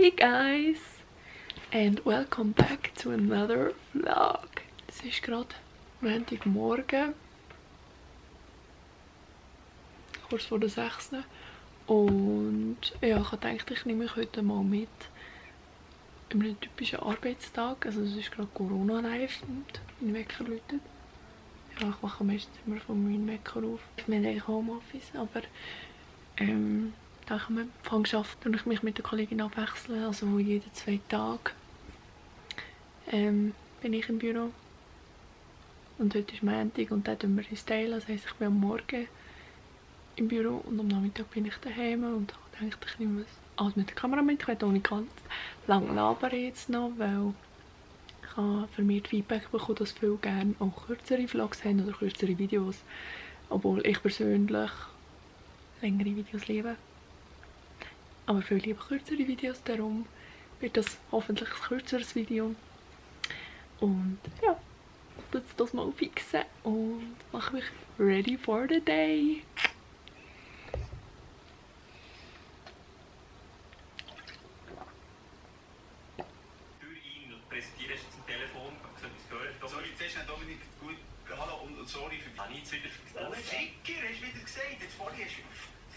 Hey guys and welcome back to another vlog. Es ist gerade Montagmorgen, kurz vor der 6. Und ja, ich dachte, ich nehme mich heute mal mit in einem typischen Arbeitstag. Also es ist gerade Corona-live und mein Wecker läutet. Ja, ich mache meistens immer von meinem Wecker auf. Wir haben eigentlich Homeoffice, aber da ich am Anfang arbeite, tue ich mich mit der Kollegin abwechseln. Also jeden 2 Tage bin ich im Büro. Und heute ist Montag und dann tun wir uns teilen. Das heisst, ich bin am Morgen im Büro und am Nachmittag bin ich daheim. Und ich denke, ich nehme alles mit der Kamera mit. Ich werde auch nicht ganz lange labern jetzt noch, weil ich habe vermehrt Feedback bekommen, dass viele gerne auch kürzere Vlogs haben oder kürzere Videos. Obwohl ich persönlich längere Videos liebe. Aber viele lieben kürzere Videos, darum wird das hoffentlich ein kürzeres Video. Und ja, ich tue das mal fixen und mache mich ready for the day. Sorry, zuerst hat Dominik gut hallo und sorry für die... Habe ich jetzt wieder vergessen? Schicker, hast du wieder gesagt. Jetzt vorhin hast du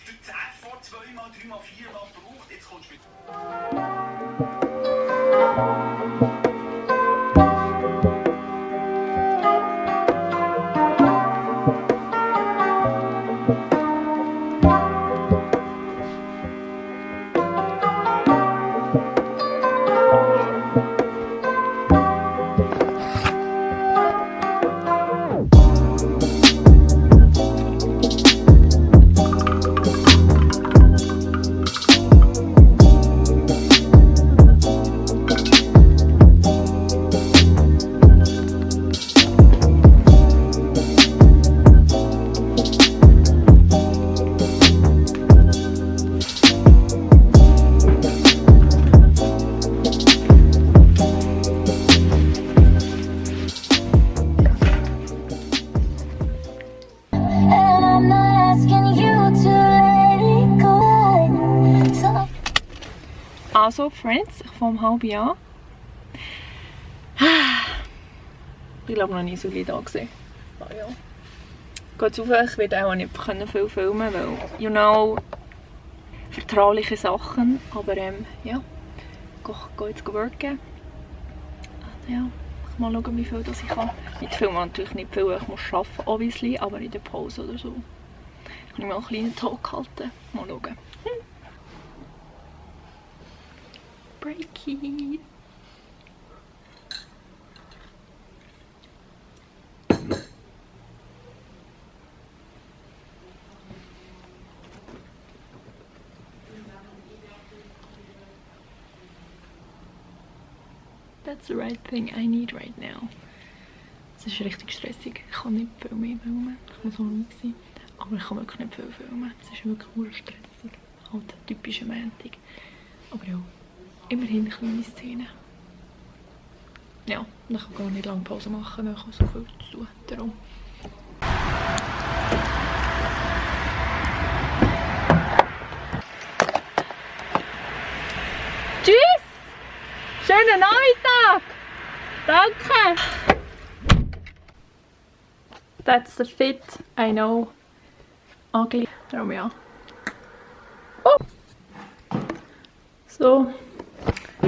10 vor 2 mal, 3 mal, 4 mal gebraucht. Jetzt kommst du mit... Also, Friends, ich fange um 30 an. Ich glaube, noch nie so viele da gesehen. Ah, ja. Geht's auf, ich werde auch nicht viel filmen, weil, you know, vertrauliche Sachen. Aber ja, ich gehe jetzt worken. Ja, ich mal schauen, wie viel das ich kann. Mit Filmen natürlich nicht viel, ich muss arbeiten, obviously, aber in der Pause oder so. Ich kann mal einen kleinen Talk halten. Mal schauen. Breaky. That's the right thing I need right now. Es ist richtig stressig. Ich kann nicht viel mehr filmen. Ich muss ruhig sein. Aber ich kann wirklich nicht viel filmen. Es ist wirklich nur stressig. Halt ein typischer Montag. Aber ja. Immerhin kleine Szenen. Ja, und ich kann gar nicht lange Pause machen, weil ich habe so viel zu tun. Darum. Tschüss! Schönen Nachmittag! Danke! That's the fit, I know. Ugly. Darum ja. Oh! So.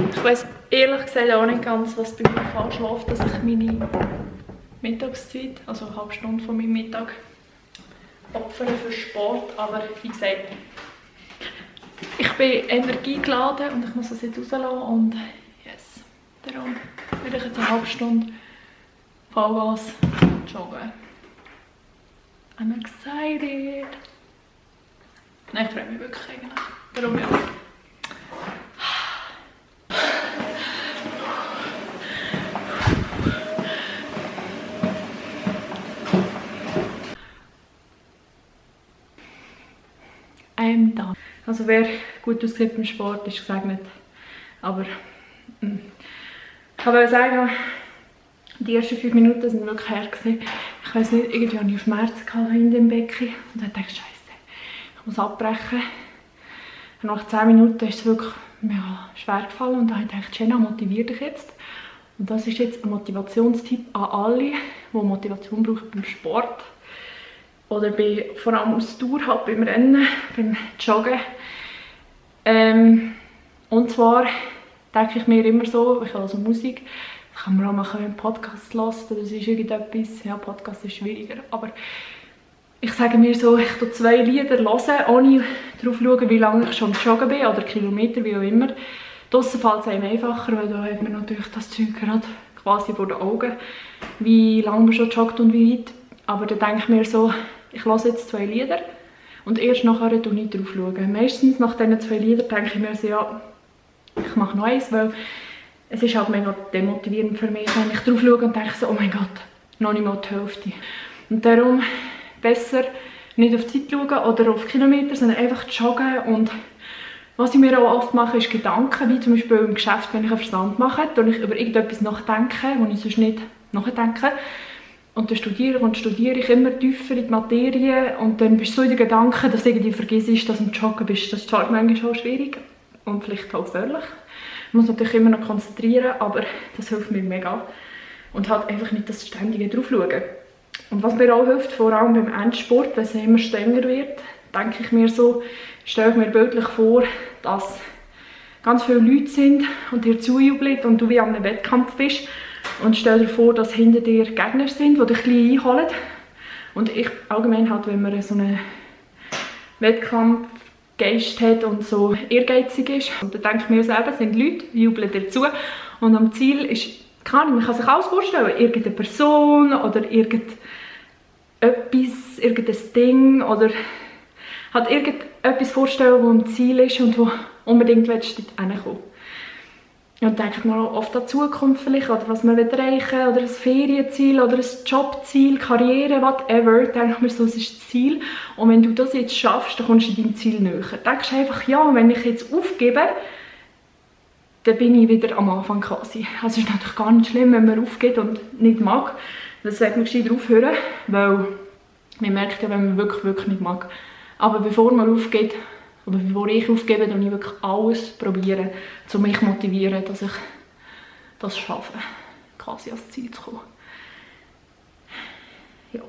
Ich weiss ehrlich gesagt auch nicht ganz, was bei mir falsch läuft, dass ich meine Mittagszeit, also eine halbe Stunde von meinem Mittag, opfere für Sport. Aber wie gesagt, ich bin energiegeladen und ich muss das jetzt rauslassen. Und yes, darum werde ich jetzt eine halbe Stunde Vollgas joggen. I'm excited! Nein, ich freue mich wirklich eigentlich. Darum ja. Also wer gut aussieht beim Sport, ist gesegnet. Aber ich wollte sagen, die ersten 5 Minuten sind wirklich her gewesen. Ich weiß nicht, irgendwie hatte ich Schmerzen in dem Becken und dann dachte ich, Scheiße, ich muss abbrechen. Nach 10 Minuten ist es wirklich schwer gefallen und dann habe ich gedacht, Jenna, motivier dich jetzt. Und das ist jetzt ein Motivationstipp an alle, die Motivation brauchen beim Sport. Oder vor allem Ausdauer, halt beim Rennen, beim Joggen. Und zwar denke ich mir immer so, ich höre also Musik, da kann man auch mal einen Podcast hören, das ist irgendetwas, ja, Podcast ist schwieriger, aber ich sage mir so, ich höre 2 Lieder hören, ohne darauf zu schauen, wie lange ich schon am Joggen bin oder Kilometer, wie auch immer. Draussen fällt es einem einfacher, weil da hat man natürlich das Zeug gerade quasi vor den Augen, wie lange man schon joggt und wie weit. Aber dann denke ich mir so, ich höre jetzt 2 Lieder und erst nachher schaue ich drauf. Meistens nach diesen 2 Liedern denke ich mir so, ja, ich mache noch eins, weil es ist halt mega demotivierend für mich, wenn ich drauf schaue und denke so, oh mein Gott, noch nicht mal die Hälfte. Und darum besser nicht auf die Zeit schauen oder auf Kilometer, sondern einfach joggen. Und was ich mir auch oft mache, ist Gedanken, wie zum Beispiel im Geschäft, wenn ich einen Versand mache, und ich über irgendetwas nachdenke, wo ich sonst nicht nachdenke. Und dann studiere ich immer tiefer in die Materie und dann bist du so in den Gedanken, dass du irgendwie vergisst, dass du am Joggen bist. Das ist halt manchmal auch schwierig und vielleicht auch gefährlich. Ich muss natürlich immer noch konzentrieren, aber das hilft mir mega. Und halt einfach nicht das ständige drauf schauen. Und was mir auch hilft, vor allem beim Endsport, wenn es immer strenger wird, denke ich mir so, stelle ich mir bildlich vor, dass ganz viele Leute sind und dir zujubeln und du wie an einem Wettkampf bist. Und stell dir vor, dass hinter dir Gegner sind, die dich ein bisschen einholen. Und ich allgemein halt, wenn man so einen Wettkampfgeist hat und so ehrgeizig ist, und dann denke ich mir selber, es sind Leute, die jubeln dir zu. Und am Ziel ist, man kann sich alles vorstellen, irgendeine Person oder irgendein Ding oder halt irgendetwas vorstellen, das am Ziel ist und wo unbedingt dort hinkommen. Und denkt man auch oft an die Zukunft vielleicht, oder was man erreichen will, oder ein Ferienziel, oder ein Jobziel, Karriere, whatever. Denkt man so, das ist das Ziel. Und wenn du das jetzt schaffst, dann kommst du deinem Ziel näher. Denkst du einfach, ja, wenn ich jetzt aufgebe, dann bin ich wieder am Anfang quasi. Also es ist natürlich gar nicht schlimm, wenn man aufgeht und nicht mag. Das sollte man gescheiter aufhören, weil man merkt ja, wenn man wirklich nicht mag. Aber bevor man aufgeht, oder bevor ich aufgebe, dann ich wirklich alles probieren, um mich zu motivieren, dass ich das schaffe, quasi ans Ziel zu kommen. Ja.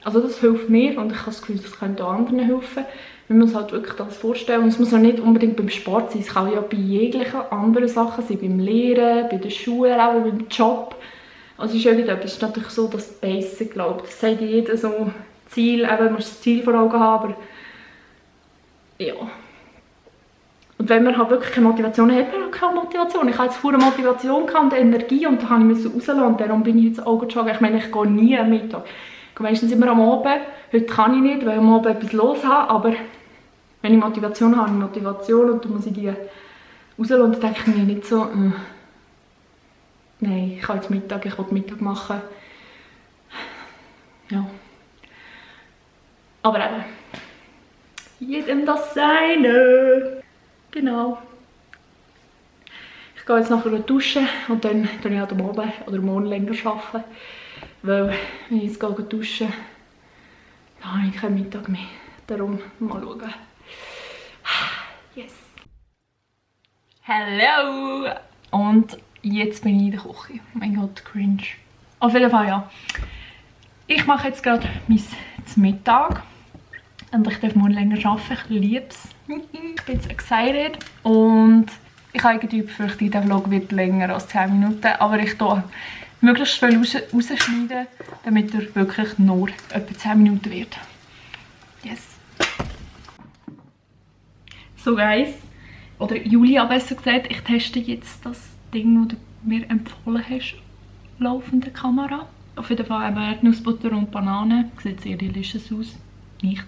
Also das hilft mir und ich habe das Gefühl, das könnte auch anderen helfen. Man muss halt wirklich das vorstellen. Und es muss auch nicht unbedingt beim Sport sein, es kann ja bei jeglichen anderen Sachen sein, beim Lehren, bei der Schule, auch beim Job. Also es ist irgendetwas, ist natürlich so das Basic, glaube ich. Das sagt jeder so, Ziel, eben, man muss das Ziel vor Augen haben, aber ja. Und wenn man halt wirklich keine Motivation hat, hat man auch keine Motivation. Ich hatte jetzt vorher Motivation und Energie und dann habe ich rauslassen und darum bin ich jetzt auch joggen. Ich meine, ich gehe nie am Mittag. Ich gehe meistens immer am Abend. Heute kann ich nicht, weil ich am Abend etwas los habe, aber wenn ich Motivation habe, habe ich Motivation und dann muss ich die rauslassen und dann denke ich mir nicht so, nein, ich kann jetzt Mittag, ich will Mittag machen. Ja. Aber eben, jedem das Seine. Genau. Ich gehe jetzt nachher duschen und dann arbeite ich halt am Abend oder morgen länger arbeiten. Weil, wenn ich jetzt duschen gehe, dann habe ich keinen Mittag mehr. Darum mal schauen. Yes. Hallo! Und jetzt bin ich in der Küche. Oh mein Gott, cringe. Auf jeden Fall, ja. Ich mache jetzt gerade mein Mittag. Und ich darf morgen länger arbeiten. Ich liebe es. Ich bin jetzt excited. Und ich habe irgendwie befürchtet, der Vlog wird länger als 10 Minuten. Aber ich tue möglichst viel rausschneiden, damit er wirklich nur etwa 10 Minuten wird. Yes. So guys, oder Julia besser gesagt, ich teste jetzt das Ding, das du mir empfohlen hast, laufende Kamera. Auf jeden Fall eben Erdnussbutter und Banane. Sieht sehr delicious aus. Nicht?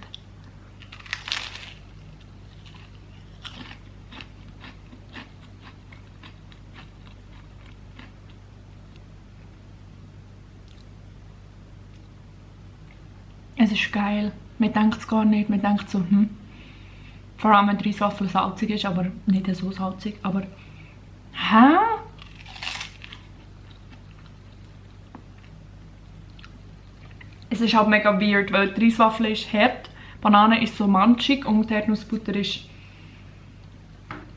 Es ist geil. Man denkt es gar nicht. Man denkt so, Vor allem wenn Reiswaffel salzig ist, aber nicht so salzig. Aber, hä? Es ist halt mega weird, weil die Reiswaffel ist hart, Banane ist so manchig und die Erdnussbutter ist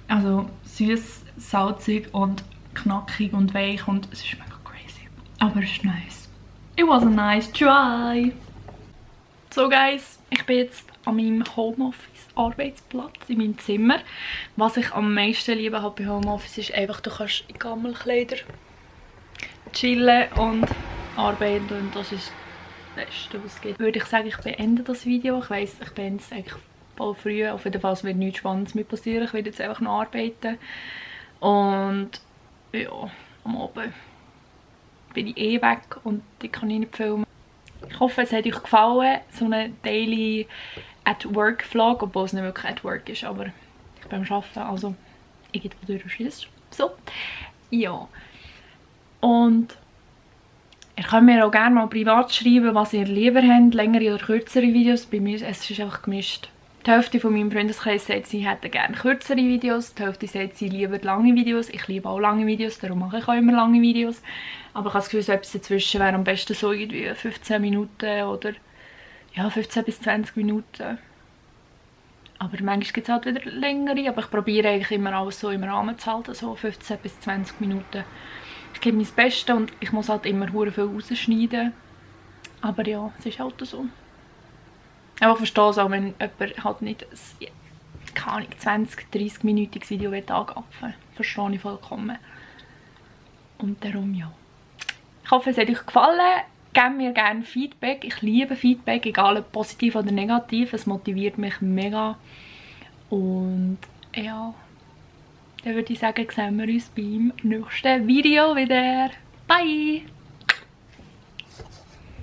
Also süß, salzig und knackig und weich und es ist mega crazy. Aber es ist nice. It was a nice try. So guys, ich bin jetzt an meinem Homeoffice-Arbeitsplatz in meinem Zimmer. Was ich am meisten liebe halt bei Homeoffice ist einfach, du kannst in Gammelkleider chillen und arbeiten und das ist das Beste, was es gibt. Würde ich sagen, ich beende das Video. Ich weiss, ich bin jetzt eigentlich voll früh. Auf jeden Fall wird nichts Spannendes mit passieren. Ich werde jetzt einfach noch arbeiten. Und ja, am Abend bin ich eh weg und die kann ich nicht filmen. Ich hoffe, es hat euch gefallen, so eine Daily at-Work Vlog, obwohl es nicht wirklich at Work ist, aber ich bin am Arbeiten, also irgendwo durch. So, ja. Und ihr könnt mir auch gerne mal privat schreiben, was ihr lieber habt, längere oder kürzere Videos. Bei mir es ist einfach gemischt. Die Hälfte von meinem Freundeskreis sagt, sie hätten gerne kürzere Videos, die Hälfte sagt, sie lieben lange Videos. Ich liebe auch lange Videos, darum mache ich auch immer lange Videos. Aber ich habe das Gefühl, so etwas dazwischen wäre am besten so irgendwie 15 Minuten oder ja, 15 bis 20 Minuten. Aber manchmal gibt es halt wieder längere, aber ich probiere eigentlich immer alles so im Rahmen zu halten, so 15 bis 20 Minuten. Ich gebe mein Bestes und ich muss halt immer sehr viel rausschneiden. Aber ja, es ist halt so. Aber ich verstehe es auch, wenn jemand halt nicht ein 20-30-minütiges Video angapfen will. Verstehe ich vollkommen. Und darum ja. Ich hoffe, es hat euch gefallen. Gebt mir gerne Feedback. Ich liebe Feedback, egal ob positiv oder negativ. Es motiviert mich mega. Und ja, dann würde ich sagen, sehen wir uns beim nächsten Video wieder. Bye!